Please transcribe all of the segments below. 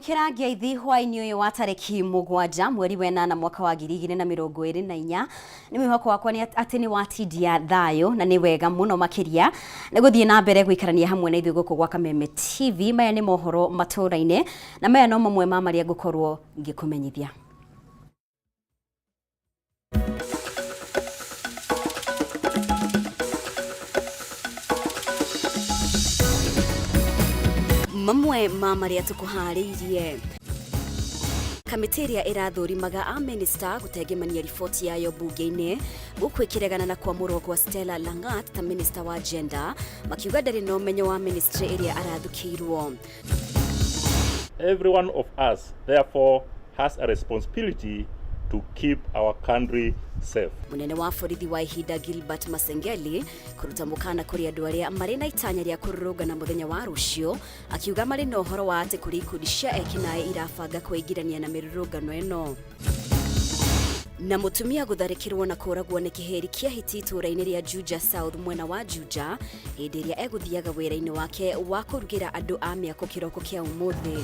Tũkĩamũkĩra ngeithi hwaĩ-inĩ ũyũ wa tarĩki 7 mweri wa 8 mwaka wa 2024. Nĩ mwĩhoko wakwa nĩ atĩ nĩ watindia thayũ na nĩ wega mũno makĩria nĩ gũthiĩ na mbere gũikarania hamwe na ithuĩ gũkũ gwa Kameme TV. Maya nĩ mohoro matũũra-inĩ na maya no mamwe ma marĩa ngũkorwo ngĩkũmenyithia. Mamwe ma marĩa tũkũharĩirie: kamĩtĩ ĩrĩa ĩrathũrimaga a minista gũtengemania riboti yayo mbunge-inĩ, gũkũ ĩkĩregana na kwamũrwo kwa Stella Langat ta minista wa gender, makiuga ndarĩ na ũmenyo wa ministry ĩrĩa arathukĩirwo. Every one of us, therefore, has a responsibility to keep our country safe. Mũnene wa borithi wa ihinda Gilbert Masengeli kũruta mũkana kũrĩ andũ arĩa marĩ na itanya rĩa kũrũrũngana mũthenya wa rũciũ, akiuga marĩ na ũhoro wa atĩ kũrĩ ikundi cia ekinaĩ irabanga kwĩingĩrania na mĩrũrũngano ĩno. Na mũtumia gũtharĩkĩrwo na kũragwo nĩ kĩhĩri kĩa hiti itũũra-inĩ rĩa Juja South mwena wa Juja hĩndĩ ĩrĩa egũthiaga wĩra-inĩ wake wa kũrugĩra andũ a mĩako kĩroko kĩa ũmũthĩ.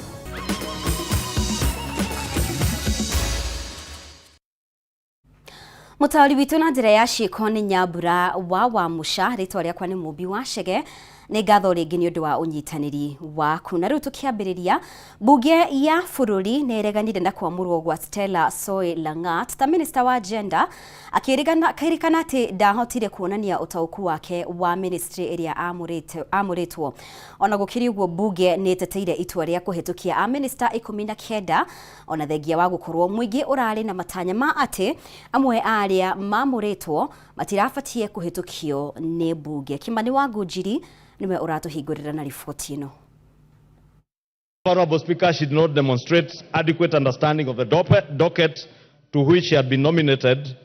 Mũtaũri witũ na njĩra ya ciĩko nĩ Nyambura wa Wamũca, rĩtwa rĩakwa nĩ Mũmbi wa Chege. Nĩ ngatho rĩngĩ nĩ ũndũ wa ũnyitanĩri waku. Na rĩu tũkĩambĩrĩria, mbunge ya bũrũri nĩ ĩreganire na kwamũrwo gwa Stella Soy Langat ta minista wa gender, akĩrĩkana atĩ ndahotire kuonania ũtaũku wake wa ministry ĩrĩa amũrĩtwo. Ona gũkĩrĩ ũguo, mbunge nĩ ĩteteire itua rĩa kũhĩtũkia a minista 19, ona thengia wa gũkorwo mũingĩ ũrarĩ na matanya ma atĩ amwe a arĩa mamũrĩtwo matirabatiĩ kũhĩtũkio nĩ mbunge. Kimani wa Ngunjiri nĩwe ũratũhingũrĩra na riboti ĩno. Honorable Speaker, she did not demonstrate adequate understanding of the docket to which she had been nominated,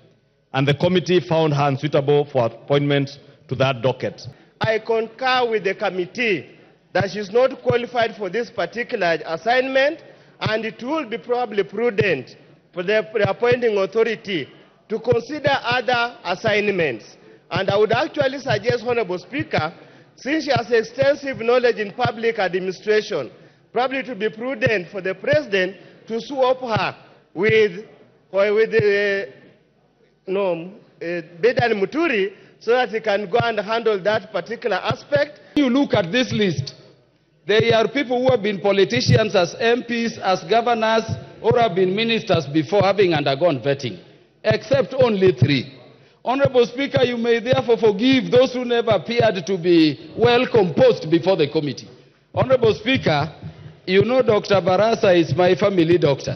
and the committee found her unsuitable for appointment to that docket. I concur with the committee that she is not qualified for this particular assignment, and it will be probably prudent for the appointing authority to consider other assignments. And I would actually suggest, Honorable Speaker, since she has extensive knowledge in public administration, probably to be prudent for the president to swap her with Bedan Muturi, so that he can go and handle that particular aspect. You look at this list, they are people who have been politicians as MPs, as governors, or have been ministers before having undergone vetting, except only 3. Honorable Speaker, you may therefore forgive those who never appeared to be well composed before the committee. Honorable Speaker, you know Dr. Barasa is my family doctor.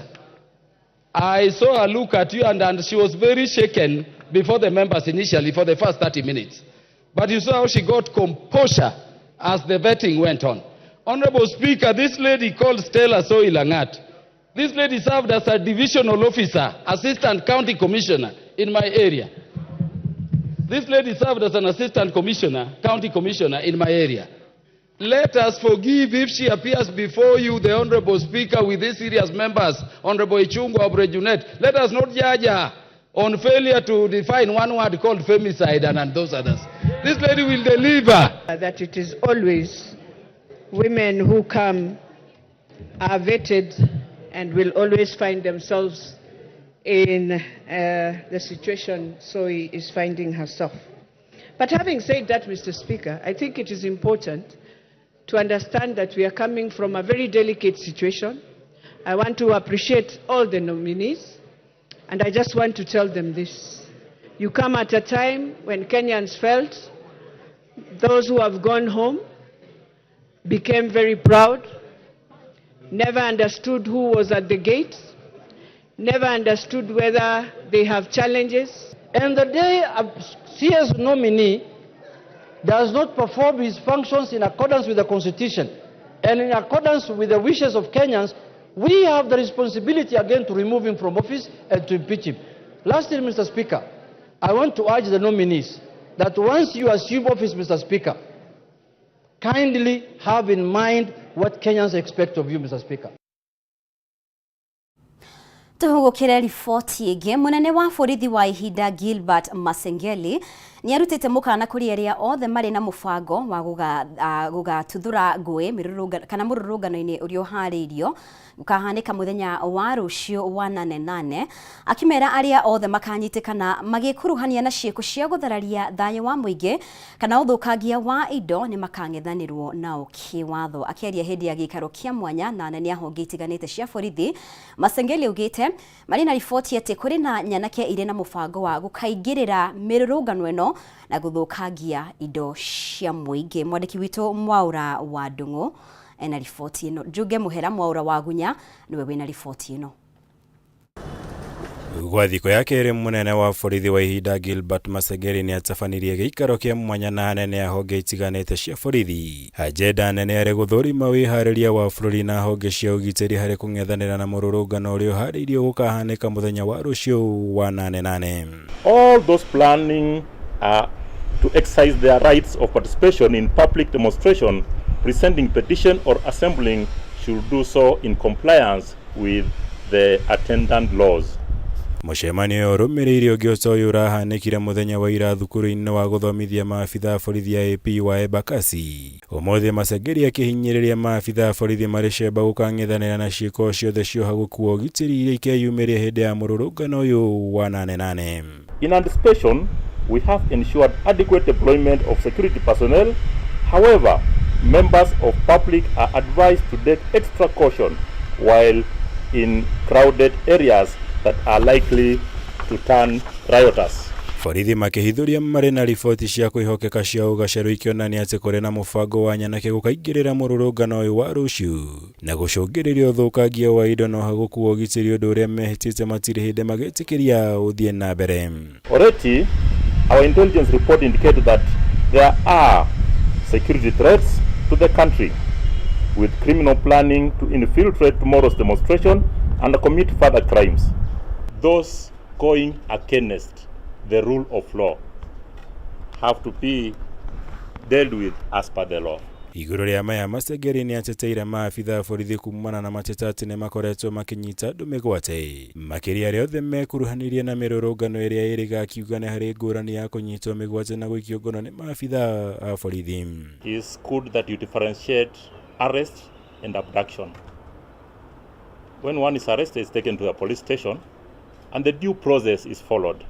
I saw her look at you and she was very shaken before the members initially for the first 30 minutes. But you saw how she got composure as the vetting went on. Honorable Speaker, this lady called Stella Soy Langat, this lady served as a divisional officer, assistant county commissioner in my area. This lady served as an assistant commissioner, county commissioner in my area. Let us forgive if she appears before you, the Honorable Speaker, with these serious members, Honorable Ichung'wah, Honorable Junet. Let us not judge her on failure to define one word called femicide and those others. This lady will deliver. That it is always women who come are vetted and will always find themselves in the situation Soy is finding herself. But having said that, Mr. Speaker, I think it is important to understand that we are coming from a very delicate situation. I want to appreciate all the nominees, and I just want to tell them this. You come at a time when Kenyans felt those who have gone home became very proud, never understood who was at the gate, never understood whether they have challenges. And the day a CS nominee does not perform his functions in accordance with the Constitution and in accordance with the wishes of Kenyans, we have the responsibility again to remove him from office and to impeach him. Lastly, Mr. Speaker, I want to urge the nominees that once you assume office, Mr. Speaker, kindly have in mind what Kenyans expect of you, Mr. Speaker. Tuhugukire riboti ĩngĩ. Mũnene wa borithi wa ihinda Gilbert Masengeli Nĩ arutĩte mũkana kũrĩ arĩa othe marĩ na mũbango wa gũgatuthũra ngũĩ kana mũrũrũngano-inĩ ũrĩa ũharĩirio ũkahanĩka mũthenya wa rũciũ wa 8/8, akĩmera arĩa othe makanyitĩkana magĩkuruhania na ciĩko cia gũthararia thayũ wa mũingĩ kana ũthũkangia wa indo nĩ makang'ethanĩrwo nao kĩwatho. Akĩaria hĩndĩ ya gĩikaro kĩa mwanya na anene a honge itiganĩte cia borithi, Masengeli augĩte marĩ na riboti atĩ kũrĩ na nyanake irĩ na mũbango wa gũkaingĩrĩra mĩrũrũngano ĩno na gũthũkangia indo cia mũingĩ. Mwandĩki witũ Mwaũra wa Ndung'u ena riboti ĩno. Njunge mũhera Mwaũra wa Gunya nĩwe wĩna riboti ĩno. Gwa thikũ ya kerĩ, mũnene wa borithi wa ihinda Gilbert Masengeli nĩ atabanirie gĩikaro kĩa mwanya na anene a honge itiganĩte cia borithi. Agenda nene arĩ gũthũrima wĩharĩria wa bũrũri na honge cia ũgitĩri harĩ kũng'ethanĩra na mũrũrũngano ũrĩa ũharĩirio gũkahanĩka mũthenya wa rũciũ wa 8/8. All those planning to exercise their rights of participation in public demonstration, presenting petition or assembling should do so in compliance with the attendant laws. Mũcemanio ũyũ ũrũmĩrĩire ũngĩ ota ũyũ ũrahanĩkire mũthenya wa ira thukuru-inĩ wa gũthomithia maabitha a borithi a AP wa Embakasi. Ũmũthĩ Masengeli akĩhinyĩrĩria maabitha a borithi marĩ cemba gũkang'ethanĩra na ciĩko ciothe cia ũhagũku wa ũgitĩri iria ikeyumĩria hĩndĩ ya mũrũrũngano ũyũ wa 8/8. In anticipation, we have ensured adequate deployment of security personnel. However, members of public are advised to take extra caution while in crowded areas that are likely to turn riotous. Borithi makĩhithũria marĩ na riboti cia kwĩhokeka cia ũgacerũ ikĩonania atĩ kũrĩ na mũbango wa nyanake gũkaingĩrĩra mũrũrũngano ũyũ wa rũciũ na gũcũngĩrĩria ũthũkangia wa indo na ũhagũku wa ũgitĩri, ũndũ ũrĩa mehĩtĩte matirĩ hĩndĩ magetĩkĩria ũthiĩ na mbere. Already, our intelligence report indicated that there are security threats to the country, with criminal planning to infiltrate tomorrow's demonstration and commit further crimes. Those going against the rule of law have to be dealt with as per the law. Igũrũ rĩa maya, Masengeli nĩ ateteire maabitha a borithi kumana na mateta atĩ nĩ makoretwo makĩnyita andũ mĩgwate, makĩria arĩa othe mekuruhanirie na mĩrũrũngano ĩrĩa ĩrĩga, akiuga nĩ harĩ ngũrani ya kũnyitwo mĩgwate na gũikio ngono nĩ maabitha a borithi. It's good that you differentiate arrest and abduction. When one is arrested, is taken to a police station and the due process is followed.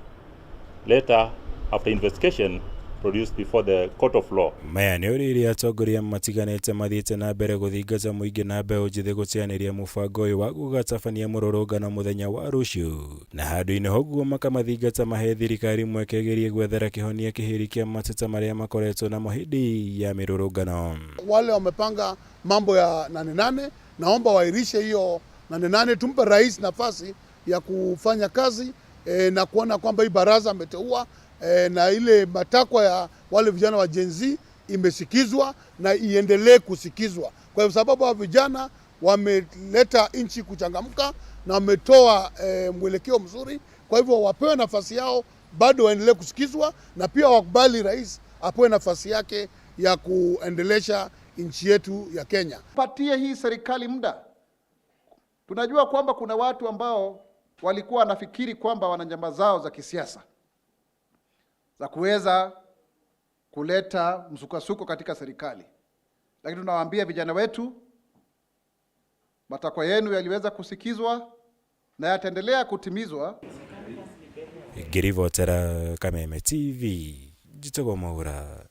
Later, after investigation, produced before the court of law. Maya nĩ ũrĩrĩ atongoria matiganĩte mathiĩte na mbere gũthingata mũingĩ na mbeũ njĩthĩ gũteanĩria mũbango ũyũ wa gũgatabania mũrũrũngano mũthenya wa rũciũ, na handũ-inĩ hoguo makamathingata mahe thirikari mweke ĩgerie gwethera kĩhonia kĩhĩri kĩa mateta marĩa makoretwo namo hĩndĩ ya mĩrũrũngano. Wale wamepanga mambo ya 8/8, naomba waahirishe hiyo 8/8, tumpe rais nafasi ya kufanya kazi na kuona kwamba hii baraza ameteua na ile matakwa ya wale vijana wa Gen Z imesikizwa na iendelee kusikizwa, kwa sababu hao vijana wameleta nchi kuchangamka na wametoa mwelekeo mzuri. Kwa hivyo wapewe nafasi yao, bado waendelee kusikizwa, na pia wakubali rais apewe nafasi yake ya kuendelesha nchi yetu ya Kenya. Patie hii serikali muda. Tunajua kwamba kuna watu ambao walikuwa wanafikiri kwamba wana njama zao za kisiasa za kuweza kuleta msukasuko katika serikali, lakini tunawaambia vijana wetu, matakwa yenu yaliweza kusikizwa na yataendelea kutimizwa. Ngĩribotera Kameme TV, njĩtagwo Mwaura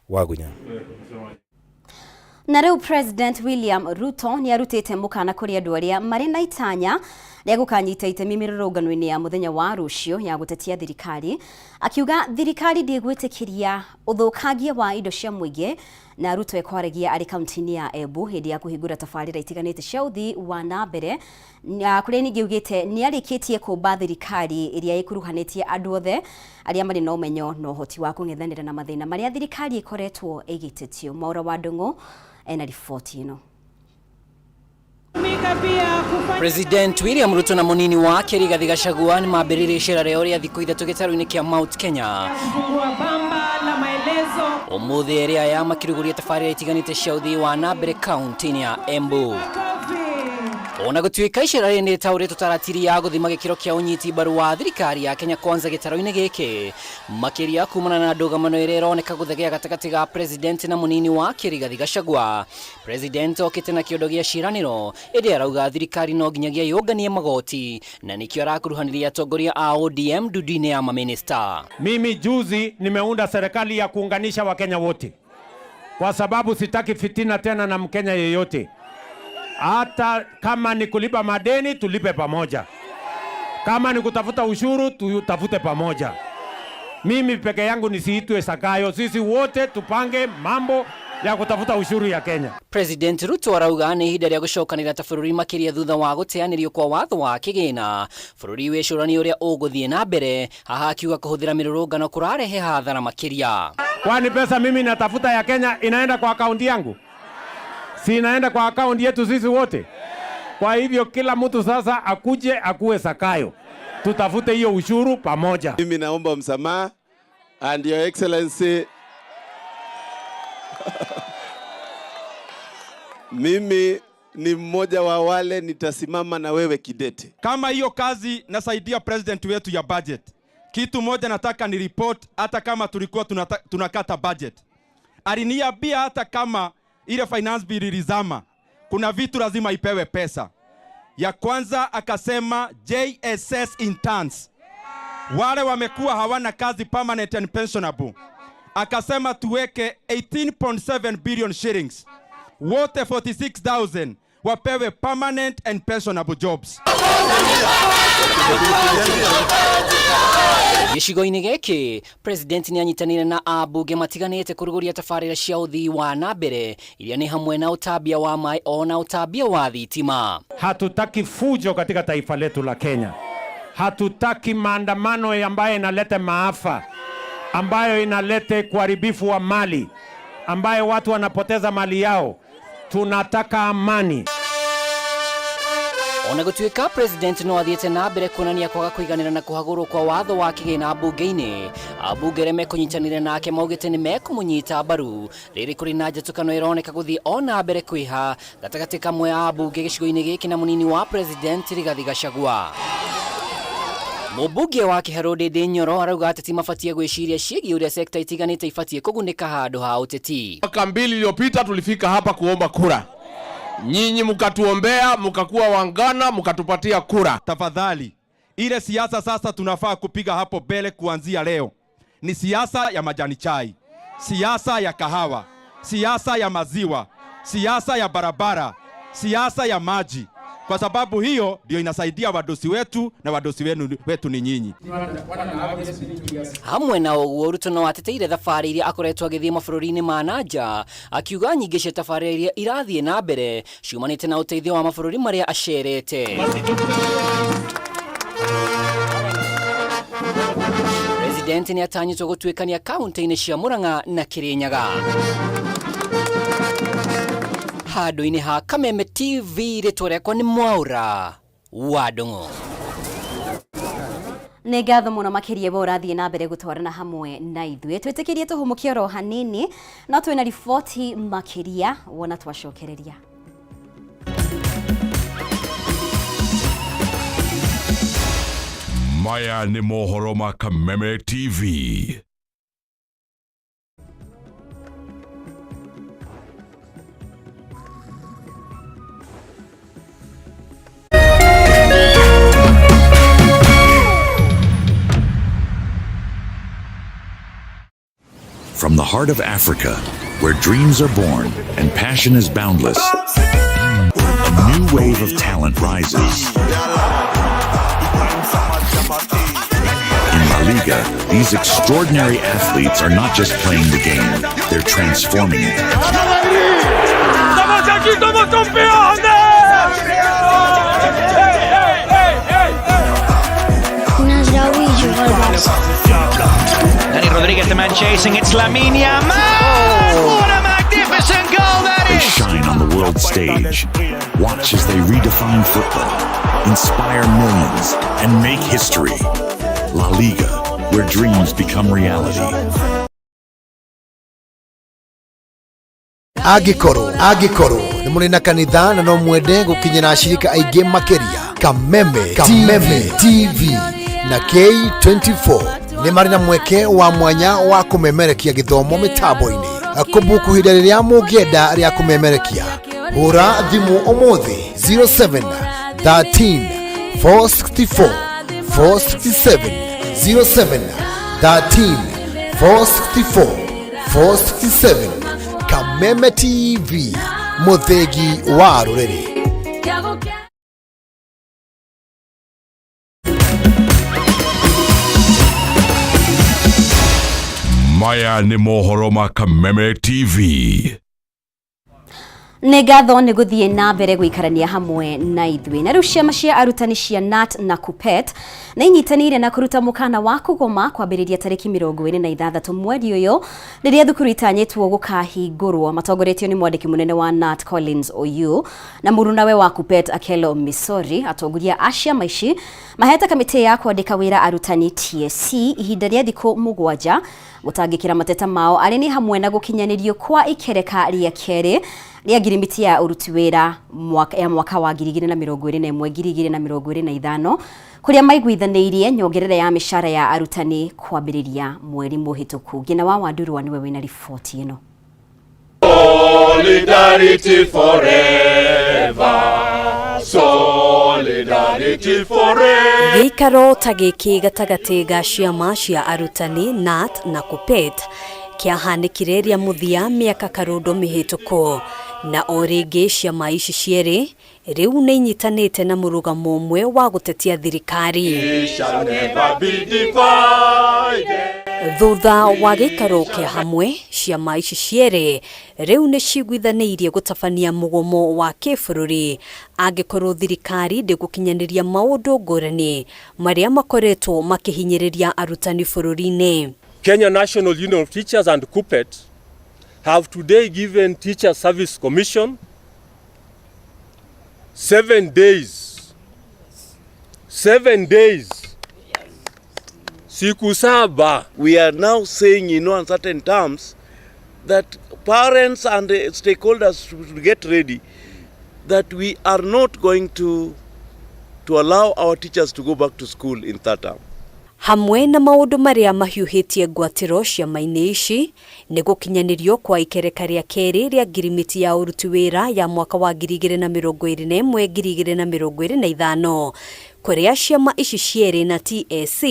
Wagunya. Na rĩu President William Ruto nĩ arutĩte mũkana kũrĩ andũ arĩa marĩ na itanya rĩa gũkanyita itemi mĩrũrũngano-inĩ ya mũthenya wa rũciũ ya gũtetia thirikari, akiuga thirikari ndĩgwĩtĩkĩria ũthũkangia wa indo cia mũingĩ. Na Ruto ekwaragia arĩ kaunti-inĩ ya Embu hĩndĩ ya kũhingũra tabarĩra itiganĩte cia ũthii wa na mbere, kũrĩa ningĩ augĩte nĩ arĩkĩtie kũmba thirikari ĩrĩa ĩkuruhanĩtie andũ othe arĩa marĩ na ũmenyo na ũhoti wa kũng'ethanĩra na mathĩna marĩa thirikari ĩkoretwo ĩgĩtetio. Mwaura wa Ndung'u ena riboti ĩno. President William Ruto na munini wake Rigathi Gachagua nĩ mambĩrĩirie icera rĩao rĩa thikũ 3 gĩtarũ-inĩ kĩa Mount Kenya. Ũmũthĩ erĩ aya makĩrugũria tabarĩra itiganĩte cia ũthii wa na mbere kaunti-inĩ ya Embu. Ona gũtuĩka icera rĩrĩ nĩ rĩtaũrĩtwo ta ratiri ya gũthima gĩkĩro kĩa ũnyiti mbaru wa thirikari ya Kenya Kwanza gĩtarũ-inĩ gĩkĩ, makĩria kumana na ndũgamano ĩrĩa ĩroneka gũthegea gatagatĩ ga president na mũnini wake Rigathi Gachagua. President okĩte na kĩondo gĩa ciĩranĩro, ĩndĩ arauga thirikari no nginyagia yũnganie magoti na nĩkĩo arakuruhanirie atongoria a ODM ndundu-inĩ ya maminista. Mimi juzi nimeunda serikali ya kuunganisha Wakenya wote, kwa sababu sitaki fitina tena na Mkenya yeyote. Hata kama ni kulipa madeni tulipe pamoja, kama ni kutafuta ushuru tutafute pamoja. Mimi peke yangu nisiitwe Sakayo, sisi wote tupange mambo ya kutafuta ushuru ya Kenya. President Ruto arauga nĩ ihinda rĩa gũcokanĩrĩra ta bũrũri makĩria thutha wa gũteanĩrio kwa watho wa kĩgĩna. Bũrũri wĩcũranie ũrĩa ũgũthiĩ na mbere, haha akiuga kũhũthĩra mĩrũrũngano kũrarehe hathara makĩria. Kwani pesa mimi natafuta ya Kenya inaenda kwa akaunti yangu? Si inaenda kwa akaunti yetu sisi wote? Kwa hivyo kila mtu sasa akuje akuwe Sakayo, tutafute hiyo ushuru pamoja. Mimi naomba msamaha and your excellency mimi ni mmoja wa wale nitasimama na wewe kidete. Kama hiyo kazi nasaidia president wetu ya budget. Kitu moja nataka ni report, hata kama tulikuwa tunakata budget. Aliniambia hata kama ile finance bill ilizama, kuna vitu lazima ipewe pesa. Ya kwanza akasema JSS interns, wale wamekuwa hawana kazi permanent and pensionable. Akasema tuweke 18.7 billion shillings, wote 46,000 wapewe permanent and pensionable jobs. Gĩcigo-inĩ gĩkĩ president nĩ anyitanĩire na ambunge matiganĩte kũrugũria tabarĩra cia ũthii wa na mbere iria nĩ hamwe na ũtambia wa maĩ ona ũtambia wa thitima. Hatutaki fujo katika taifa letu la Kenya. Hatutaki maandamano ambayo inaleta maafa, ambayo inaleta uharibifu wa mali, ambayo watu wanapoteza mali yao. Tunataka amani. Ona gũtuĩka president no athiĩte na mbere kuonania kwaga kũiganĩra na kũhagũrwo kwa watho wa kĩgĩna mbunge-inĩ, ambunge arĩa mekũnyitanĩra nake maugĩte nĩ mekũmũnyita mbaru. Rĩrĩ kũrĩ na njatũkano ĩroneka gũthiĩ ona mbere kwĩha gatagatĩ kamwe a ambunge gĩcigo-inĩ gĩkĩ na mũnini wa president Rigathi Gachagua. Mũmbunge wa Kĩharũ Ndindi Nyoro arauga ateti mabatiĩ gwĩciria ciĩgiĩ ũrĩa sekta itiganĩte ibatiĩ kũgunĩka handũ ha ũteti. Mwaka 2 iliyopita tulifika hapa kuomba kura, nyinyi mkatuombea, mkakuwa wangana, mkatupatia kura. Tafadhali, ile siasa sasa tunafaa kupiga hapo mbele kuanzia leo ni siasa ya majani chai, siasa ya kahawa, siasa ya maziwa, siasa ya barabara, siasa ya maji, kwa sababu hiyo ndio inasaidia wadosi wetu na wadosi wetu ni nyinyi. Hamwe na ũguo Ruto no ateteire thabarĩ iria akoretwo agĩthiĩ mabũrũri-inĩ ma na nja, akiuga nyingĩ cia tabarĩra iria irathiĩ na mbere ciumanĩte na ũteithio wa mabũrũri marĩa acerete. President nĩ atanyĩtwo gũtuĩkania kaunti-inĩ cia Murang'a na Kirinyaga. Handũ-inĩ ha Kameme TV, rĩtwa rĩakwa nĩ Mwaura wa Ndung'u. Nĩ ngatho mũno makĩria we ũrathiĩ na mbere gũtwarana hamwe na ithuĩ. Twĩtĩkĩrie tũhũmũke oro hanini, no twĩna riboti makĩria wona twacokereria. Maya nĩ mohoro ma Kameme TV. From the heart of Africa, where dreams are born and passion is boundless, a new wave of talent rises. In La Liga, these extraordinary athletes are not just playing the game, they're transforming it. Dani Rodriguez, the man chasing, it's Lamine Yamal! What a magnificent goal that They is! shine on the world stage. Watch as they redefine football, inspire millions, and make history. La Liga, where dreams become reality. Angĩkorwo Nĩ mũrĩ na kanitha na no mwende gũkinyĩra ashirika aingĩ makĩria. Kameme, Kameme TV na K24 nĩ marĩ na mweke wa mwanya wa kũmemerekia gĩthomo mĩtambo-inĩ. Kũbuku ihinda rĩrĩa mũngĩenda rĩa kũmemerekia. Hũra thimũ ũmũthĩ 07 13 464 467 07 13 464 467. Kameme TV, mũthĩgi wa rũrĩrĩ. Maya nĩ mohoro ma Kameme TV. Nĩ ngatho nĩ gũthiĩ na mbere gũikarania hamwe na ithuĩ. Na rĩu ciama cia arutani cia KNUT na KUPPET nĩ inyitanĩire na kũruta mũkana wa kũgoma kwambĩrĩria tarĩki 26 mweri ũyũ rĩrĩa thukuru itanyĩtwo gũkahingũrwo. Matongoretio nĩ mwandĩki mũnene wa KNUT Collins Oyu na mũrunawe wa KUPPET Akelo Misori. Atongoria a ciama ici mahete kamĩtĩ ya kwandĩka wĩra arutani TSC ihinda rĩa thikũ 7 gũtangĩkĩra mateta mao arĩ nĩ hamwe na gũkinyanĩrio kwa ikereka rĩa kerĩ rĩa ngirimiti ya ũruti wĩra ya mwaka wa 2021 2025 kũrĩa maiguithanĩirie nyongerera ya mĩcara ya arutani kwambĩrĩria mweri mũhĩtũku. Ngina wa Wandurwa nĩwe wĩna riboti ĩno. Solidarity forever. Solidarity forever. Gĩikaro ta gĩkĩ gatagatĩ ga ciama cia arutani KNUT na KUPPET kĩahanĩkire rĩa mũthia mĩaka karũndo mĩhĩtũku, na o rĩngĩ ciama ici cierĩ rĩu nĩ inyitanĩte na mũrũgamo ũmwe wa gũtetia thirikari. We shall never be divided. Thutha wa gĩikaro kĩa hamwe, ciama ici cierĩ rĩu nĩ ciguithanĩirie gũtabania mũgomo wa kĩbũrũri angĩkorwo thirikari ndĩgũkinyanĩria maũndũ ngũrani marĩa makoretwo makĩhinyĩrĩria arutani bũrũri-inĩ. Kenya National Union of Teachers and KUPPET have today given Teacher Service Commission 7 days. 7 days. Siku saba. We are now saying in no uncertain terms that parents and stakeholders should get ready that we are not going to allow our teachers to go back to school in third term. Hamwe na maũndũ marĩa mahiũhĩtie ngwatĩro ciama-inĩ ici nĩ gũkinyanĩrio kwa ikereka rĩa kerĩ rĩa ngirimiti ya ũruti wĩra ya mwaka wa 2021 2025 kũrĩa ciama ici cierĩ na TSC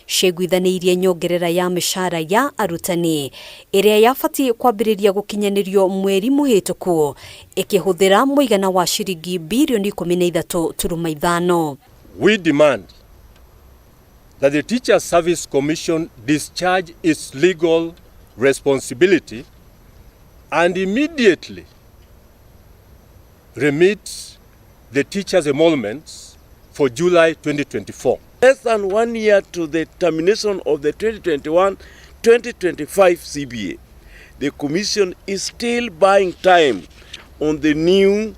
ciaiguithanĩirie nyongerera ya mĩcara ya arutani ĩrĩa yabatiĩ kwambĩrĩria gũkinyanĩrio mweri mũhĩtũku ĩkĩhũthĩra mũigana wa ciringi birioni 13.5. We demand that the Teacher Service Commission discharge its legal responsibility and immediately remit the teachers' emoluments for July 2024. Less than 1 year to the termination of the 2021-2025 CBA, the Commission is still buying time on the new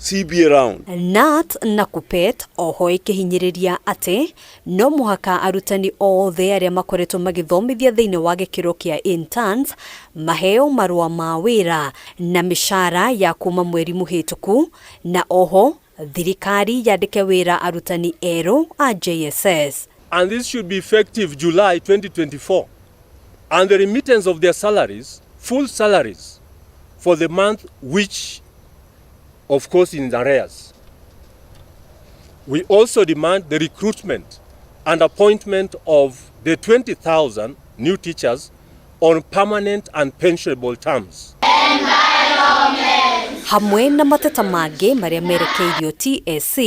CBA round. KNUT na KUPPET oho ĩkĩhinyĩrĩria atĩ no mũhaka arutani othe arĩa makoretwo magĩthomithia thĩinĩ wa gĩkĩro kĩa interns maheo marũa ma wĩra na mĩcara ya kuma mweri mũhĩtũku, na oho thirikari yandĩke wĩra arutani erũ a JSS. And this should be effective July 2024. And the remittance of their salaries, full salaries, for the month which, of course, in arrears. We also demand the recruitment and appointment of the 20,000 new teachers on permanent and pensionable terms. Hamwe na mateta mangĩ marĩa merekeirio TSC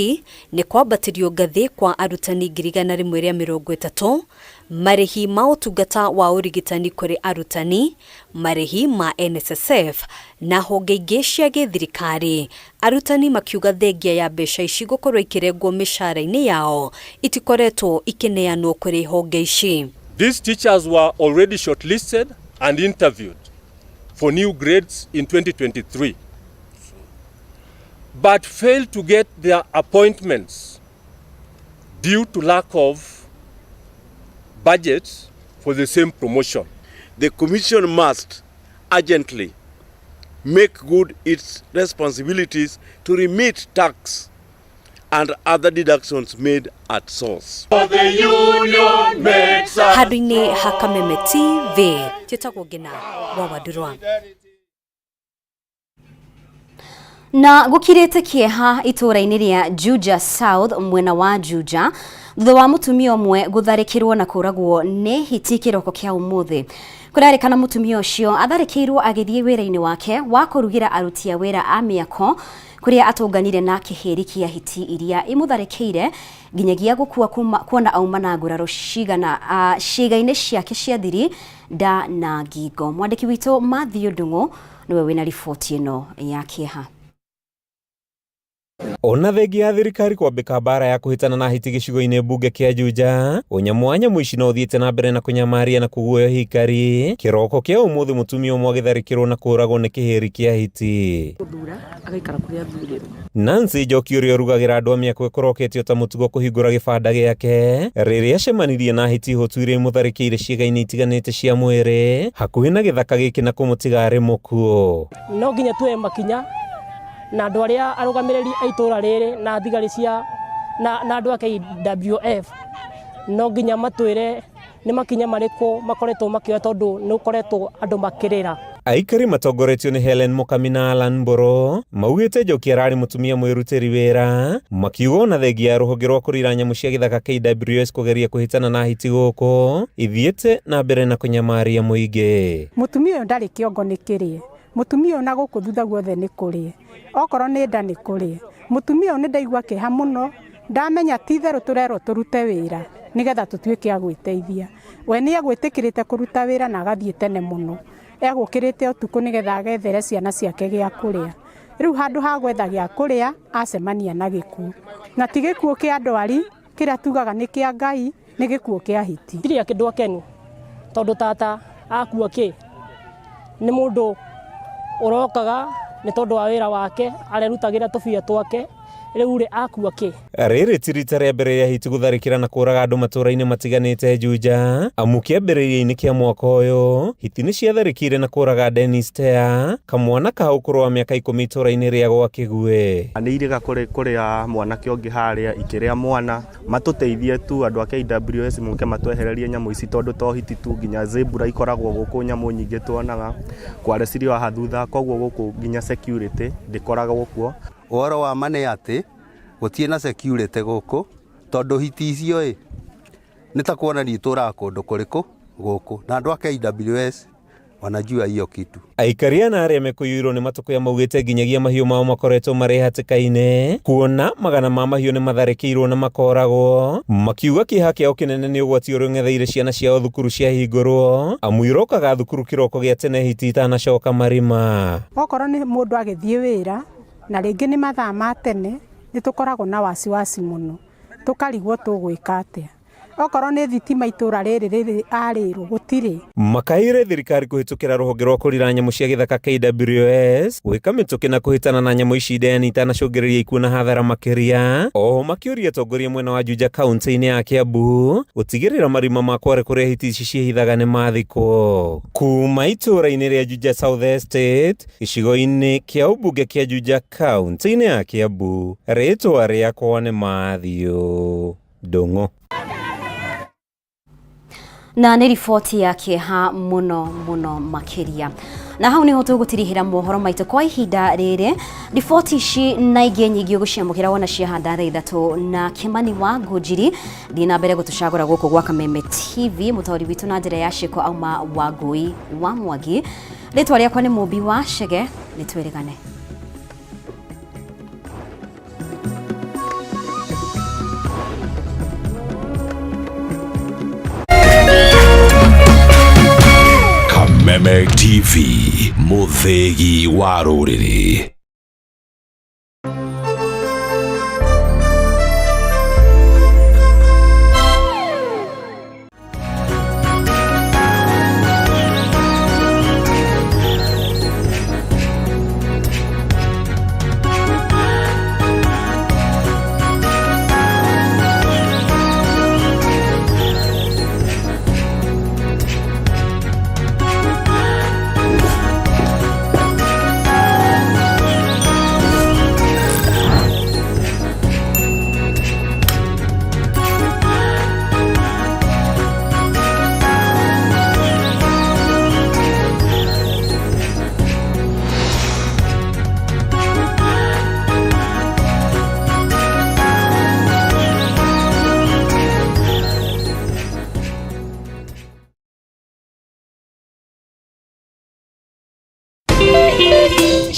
nĩ kwambatĩrio ngathĩ kwa arutani 130,000, marĩhi ma ũtungata wa ũrigitani kũrĩ arutani, marĩhi ma NSSF na honge ingĩ cia gĩthirikari. Arutani makiuga thengia ya mbeca ici gũkorwo ikĩrengwo mĩcara-inĩ yao itikoretwo ikĩneanwo kũrĩ honge ici. These teachers were already shortlisted and interviewed for new grades in 2023, but failed to get their appointments due to lack of budget for the same promotion. The Commission must urgently make good its responsibilities to remit tax and other deductions made at source. Handũ-inĩ ha Kameme TV njĩtagwo Ngina wa Wandurwa. Na gukirite kieha itũũra-inĩ rĩa Juja South mwena wa Juja thutha wa mũtumia ũmwe gũtharĩkĩrwo na kũragwo nĩ hiti kĩroko kĩa ũmũthĩ. Kũrarĩkana mũtumia ũcio atharĩkĩirwo agĩthiĩ wĩra-inĩ wake wa kũrugĩra aruti a wĩra a mĩako kũrĩa atũnganire na kĩhĩri kĩa hiti iria imũtharĩkĩire nginyagia gũkua kuona auma na nguraro cigana ciĩga-inĩ ciake cia thiri, nda na ngingo. Mwandĩki witũ Matthew Ndung'u nĩwe wĩna riboti ĩno ya kĩeha. Ona thengia ya thirikari kwambĩka mbara ya kũhĩtana na hiti gĩcigo-inĩ mbunge kĩa Juja, ũnyamũ wa nyamũ ici no ũthiĩte na mbere na kũnyamaria na kũguoyohia ikari. Kĩroko kĩa ũmũthĩ mũtumia ũmwe agĩtharĩkĩrwo na kũũragwo nĩ kĩhĩri kĩa hiti. Nancy Njoki ũrĩa ũrugagĩra andũ a mĩako ĩkoroketio ta mũtugo kũhingũra gĩbanda gĩake rĩrĩa acemanirie na hiti hũtu iria imũtharĩkĩire ciĩga-inĩ itiganĩte cia mwĩrĩ hakuhĩ na gĩthaka gĩkĩ na kũmũtiga arĩ mũkuũ. No nginya tuoe makinya na andũ arĩa arũgamĩrĩri a itũũra rĩrĩ na thigari cia na andũ a KWF no nginya matwĩre nĩ makinya marĩkũ makoretwo makĩoya tondũ nĩ ũkoretwo andũ makĩrĩra. Aikari matongoretio nĩ Helen Mukami na Alan Mboro maugĩte Njoki ararĩ mũtumia mwĩrutĩri wĩra, makiuga ona thengia ya rũhonge rwa kũrira nyamũ cia gĩthaka KWS kũgeria kũhĩtana na hiti gũkũ ithiĩte na mbere na kũnyamaria mũingĩ. Mũtumia ũyũ ndarĩ kĩongo nĩ kĩrĩe, mũtumia ũyũ na gũkũ thutha guothe nĩ kũrĩe, okorwo nĩ nda nĩ kũrĩe. Mũtumia ũyũ nĩ ndaigua kĩeha mũno, ndamenya ti itherũ tũrerwo tũrute wĩra nĩgetha tũtuĩke a gwĩteithia. We nĩ egwĩtĩkĩrĩte kũruta wĩra na agathiĩ tene mũno, egũkĩrĩte ũtukũ nĩgetha agethere ciana ciake gĩa kũrĩa. Rĩu handũ ha gwetha gĩa kũrĩa acemania na gĩkuũ, na ti gĩkuũ kĩa ndwari kĩrĩa tugaga nĩ kĩa Ngai, nĩ gĩkuũ kĩa hiti. Ndirĩ kĩndũ akenu tondũ tata akua kĩ nĩ mũndũ ũrokaga nĩ tondũ wa wĩra wake arerutagĩra tũbia twake, rĩu rĩ akua kĩ. Rĩrĩ ti rita rĩa mbere rĩa hiti gũtharĩkĩra na kũraga andũ matũũra-inĩ matiganĩte Juja, amu kĩambĩrĩria-inĩ kĩa mwaka ũyũ hiti nĩ ciatharĩkĩire na kũraga Dennis Tea, kamwana ka ũkũrũ wa mĩaka 10 itũũra-inĩ rĩa gwa Kĩguĩ. Nĩ irĩga kũrĩa mwanake ũngĩ harĩa ikĩrĩa mwana, matũteithie tu andũ a KWS moke matwehererie nyamũ ici tondũ to hiti tu nginya zebra ikoragwo gũkũ, nyamũ nyingĩ tuonaga kware cirĩ haha thutha, koguo gũkũ nginya security ndĩkoragwo kuo. Ũhoro wa ma nĩ atĩ gũtirĩ na security gũkũ tondũ hiti icio ĩ nĩ ta kuonania itũraga kũndũ kũrĩkũ gũkũ, na andũ a KWS wanajua hiyo kitu. Aikari ana arĩa mekũiyũirwo nĩ matũkũya maugĩte nginyagia mahiũ mao makoretwo marĩ hatĩka-inĩ kuona magana ma mahiũ nĩ matharĩkĩirwo na makoragwo, makiuga kĩeha kĩao kĩnene nĩ ũgwati ũrĩa ũng'etheire ciana ciao thukuru ciahingũrwo, amu irokaga thukuru kĩroko gĩa tene hiti itanacoka marima. Okorwo nĩ mũndũ agĩthiĩ wĩra na rĩngĩ nĩ mathaa ma tene nĩ tũkoragwo na wasiwasi mũno, tũkarigwo tũgwĩka atĩa. Okorwo nĩ thitima itũũra rĩrĩ rĩrĩ arĩrwo gũtirĩ. Makaire thirikari kũhĩtũkĩra rũhonge rwa kũrira nyamũ cia gĩthaka KWS gwĩka mĩtũkĩ na kũhĩtana na nyamũ ici ndeyani itanacũngĩrĩria ikuũ na hathara makĩria. Oho makĩũria atongoria mwena wa Juja kaunti-inĩ ya Kiambu gũtigĩrĩra marima ma kware kũrĩa hiti ici ciĩhithaga nĩ mathikwo. Kuma itũũra-inĩ rĩa Juja South Estate gĩcigo-inĩ kĩa ũmbunge kĩa Juja kaunti-inĩ ya Kiambu, rĩtwa rĩakwa nĩ Matthew Ndung'u. Na nĩ riboti ya kĩeha mũno mũno makĩria. Na hau niho tũgũtirihĩra mohoro maitũ kwa ihinda rĩrĩ. Riboti ici na ingĩ nyingĩ ũgũciamũkĩra wona ciahanda thaa 3 na Kĩmani wa Ngũnjiri. Thiĩ na mbere gũtũcagũra gũkũ gwa Kameme TV. Mũtaũri witũ na njĩra ya ciĩko auma Wangũi wa Mwangi. Rĩtwa rĩakwa nĩ Mũmbi wa Chege, nĩ twĩrĩgane. Kameme TV, mũthĩgi wa rũrĩrĩ.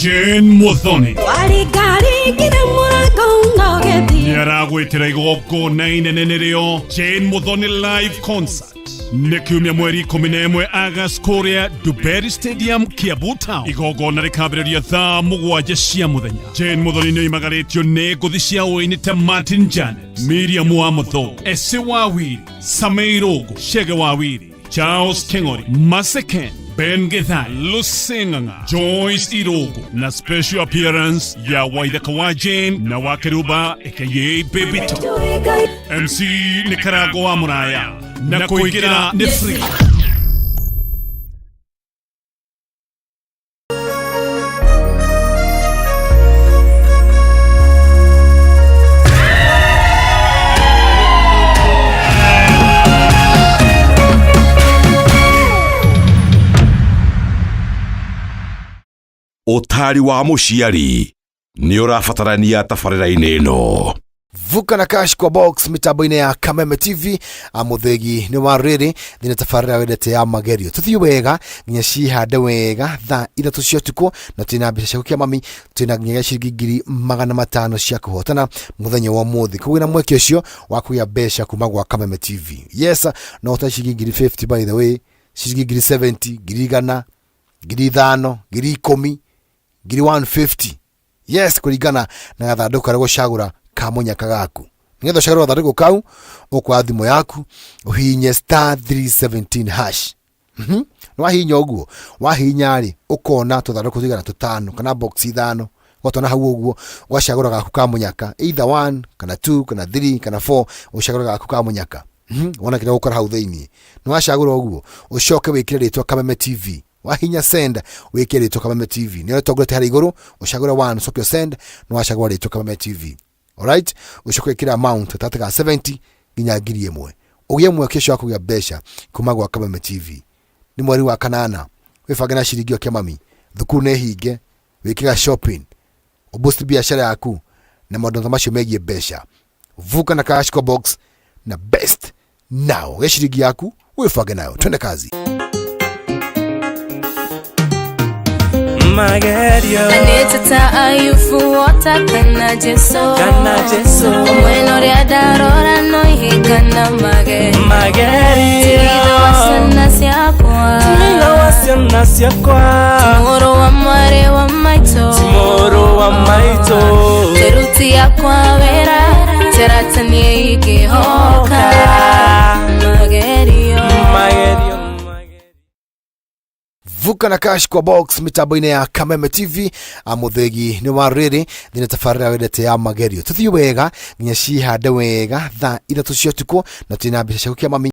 Jane Muthoni Waringaringire mũrango na ũgĩthiĩ. Nĩaragwĩtĩra igongona inene nĩrĩo Jane Muthoni live concert nĩ kiumia mweri 11 August kũrĩa Dubery Stadium, Kiambu Town. Igongona rĩkambĩrĩria thaa 7 cia mũthenya. Jane Muthoni nĩoimagarĩtio nĩ ngũthi cia ũini ta Martin Janet, Miriam wa Mũthũngũ, Ese Wawiri, Samei Rũngũ, Chege Wawiri, Charles Keng'ori, Maseken, Ben Githai, Lucy Ng'ang'a, Joyce Irogo na special appearance ya Waithaka wa Jane na wa Keruba aka Baby Top. MC nĩ Karango wa Mũraya na kũingĩra nĩ free. Ũtaari wa mũciari nĩ ũrabatarania tabarĩra-inĩ ĩno. Vuka na cash kwa box mitambo-inĩ ya Kameme TV. Amuthegi nĩ wa rĩrĩ thĩinĩ tabarĩra wendete ya magerio tũthiĩ wega nginya cihande wega thaa 3 cia ũtukũ, na twĩna mbeca ciaku kĩa mami, twĩna nginyagia ciringi 500,000 cia kũhotana mũthenya wa ũmũthĩ. Koguo na mweke ũcio wa kũgĩa mbeca kuma gwa Kameme TV, yes, no ũhote ciringi 50,000, by the way, ciringi 70,000, 100,000, 5,000, 10,000, 150,000, yes, kũringana na gathandũkũ karĩa ũgũcagũra ka mũnyaka gaku. Nĩgetha ũcagũre gathandũkũ kau, ũkwoya thimũ yaku ũhihinye star 317 hash. Nĩ wahihinya ũguo, wahihinya rĩ, ũkona tũthandũkũ tũigana tũtano kana box 5, ũgatona hau ũguo, ũgacagũra gaku ka mũnyaka, either 1 kana 2 kana 3 kana 4, ũcagũre gaku ka mũnyaka. Wona kĩrĩa ũgũkora hau thĩinĩ. Nĩ wacagũra ũguo, ũcoke wĩkĩre rĩtwa Kameme TV. Wahinya send, wĩkĩre rĩtwa Kameme TV, nĩyo ĩtongoretie harĩa igũrũ, ũcagũre 1, ũcoke send. Nĩ wacagũra rĩtwa Kameme TV, alright, ũcoke wĩkĩre amount gatagatĩ ka 70 nginya 1000, ũgĩe mweke ũcio wa kũgĩa mbeca kuma gwa Kameme TV. Nĩ mweri wa kanana, wĩbange na ciringi ĩyo kĩamami, thukuru nĩ hinge, wĩkĩga shopping, ũboost biacara yaku na maũndũ ta macio megiĩ mbeca. Vuka na cash kwa box na best now gĩa ciringi yaku wĩbange nayo, twende kazi. Magerio. Anĩtĩta Ayubu wota kana Jesu. Kana Jesu. Mwena ũrĩa ndarora no ihĩngana magerio. Magerio. Ti ithe wa ciana ciakwa. Ti ithe wa ciana ciakwa. Ti mũrũ wa mwarĩ wa maitũ. Ti mũrũ wa maitũ. Tĩruti yakwa wĩra terata niĩ ingĩhoka. Magerio. Magerio. Vuka na cash kwa box mitambo-inĩ ya Kameme TV. Amuthegi nĩ wa rĩrĩ thĩinĩ tabarĩra wendete ya magerio tũthiĩ wega nginya cihande wega thaa 3 cia ũtukũ, na twĩna mbeca ciaku kĩa mami.